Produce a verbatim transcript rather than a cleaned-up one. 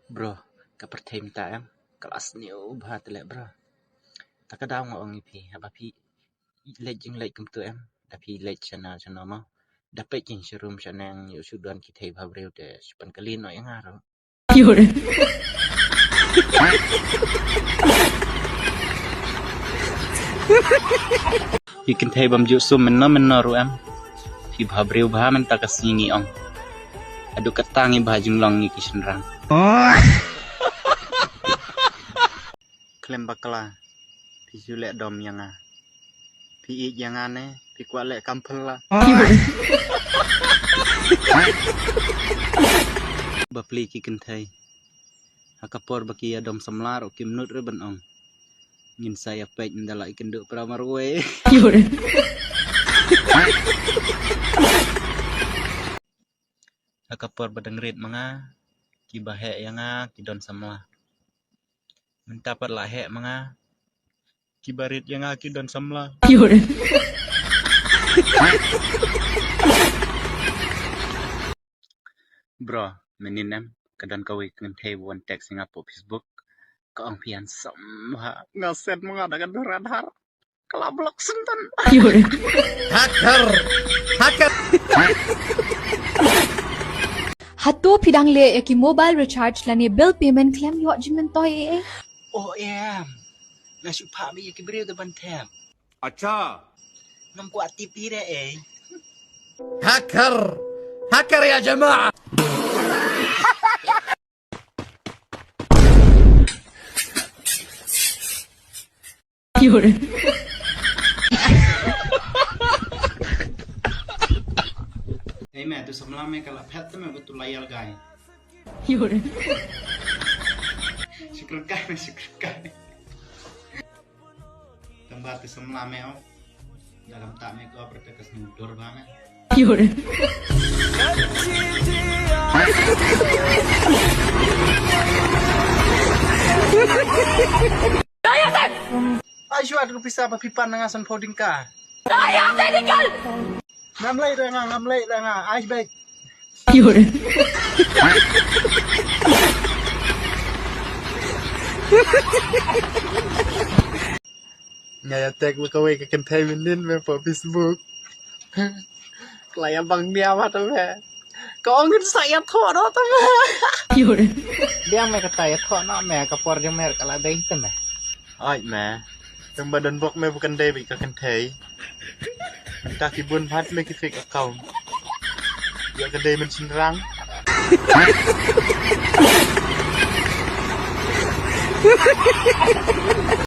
Bro, ka pyrthei mynta em, ka la sniew bha te leh bro. Ta ka daw nga ong ïa phi, haba phi leit jingleit kumtu em, da phi leit shano shano mo, da peit jingsharum shaneng, ïoh shu don ki thei bhabriew te shu pynkylla noh ïa nga ruh. Ki kynthei bym ju sum mynno mynno ruh em. Phi bhabriew bha mynta ka sngi ngi ong. Haduh katta ngi bha jinglong ngi ki shynrang. Khlem bakla, phi shu leh dom ïa nga. Phi ïeit ïa nga ne, phi kwah leh kam phylla. Bapli ki kynthei. Ha ka por ba ki ïa dom samla ruh kim nud re ban ong. Ngin sa ïa peit ynda la ïakynduh para marwei. Ha ka por ba dang rit ma nga, kiba heh ïa nga ki don samla. Mynta pat la heh ma nga, kiba rit ïa nga ki don samla. Bro, mynnin em, ka don kawei ka kynthei ba wan text ïa nga po Facebook. Ka ong phi handsome bha. Nga set ma nga da ka dur Aadhaar. Ka la block syntan. Hacker. Hacker. Hato phi dang leh ïa ki mobile recharge lane bill payment khlem ïoh jingmyntoi ei ei? Oh em. Nga shu phah beit ïa ki briew da ban thep. Acha. Ngam kwah tip hi re ei. Hacker. Hacker ya jamaah. Ei me, tu samla me ka la phet te me, tu la ïalgai. Shukran kai me, shukran kai. Tang ba tu samla me o. Da kam ta me ko, apar te ka snu dur ba me. Ai shuwa tu pisa ba phi pan na nga san pho ding ka. Ngam lei da nga, ngam lei da nga. Ai bek. Nga ïa tag ba kawei ka kynthei mynnin me po Facebook. Ka la ïa bang nia ma te me. Ka ong ngin sa ïa thoh noh te me. Biang me kata ïa thoh noh me, ka por jong me ka la dei te me. Ai me. Tang ba don bok me bukan dei bad ka kynthei. Mynta ki bun bha te me ki fake account. Ïa ka dei men shynrang.